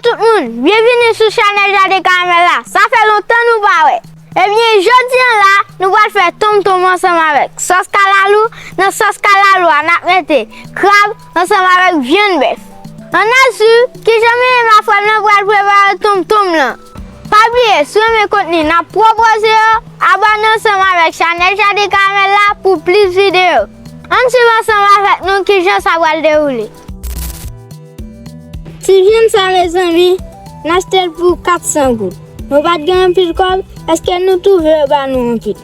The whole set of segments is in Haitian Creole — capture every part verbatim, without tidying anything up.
Tout moun, byenvini sou chanèl Jaden Karamèl la. Sa fè lontan nou pa wè. Ebyen, jodi a la, nou pral fè tonmtonm ansanm avèk sòs kalalou. Nan sòs kalalou a, n ap mete krab ansanm avèk vyann bèf. Ann al swiv kijan m e ma frè m nan pral prepare tonmtonm lan. Pa bliye, si w renmen kontni n ap pwopoze yo, abòne ansanm avèk chanèl Jaden Karamèl la pou plis videyo. Ann swiv ansanm avèk nou kijan sa pral dewoule. Ti vyann sa, mezanmi, n achte l pou kat san goud. Nou pa t gen anpil kòb, èske nou twouve yo ba nou anpil?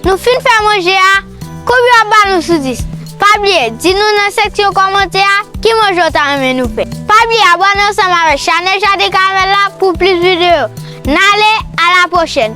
Nou fin fè manje a, konbyen w ap ba nou sou dis? Pa bliye, di nou nan seksyon kòmantè a ki manje w ta renmen nou fè. Pa bliye abòne ansanm avèk chanèl Jaden Karamèl la pou plis videyo. N ale, a la pwochèn!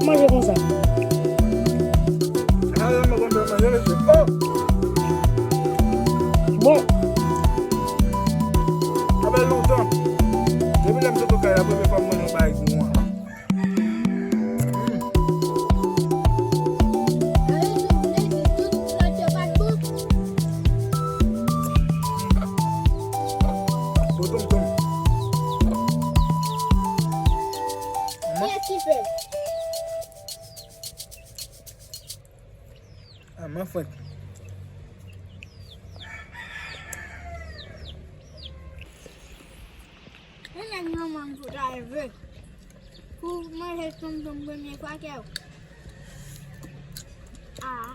Manje konsa. Bon. Sa fè lontan. Depi lè m sot lakay la, premye fwa m manje yon bagay gou an. Bon, tonton. Kiyès ki fè? Ah, mwen frenk. Mwen nèg manman m fout a leve. Pou manje tonton premye fwa kè w. Ah.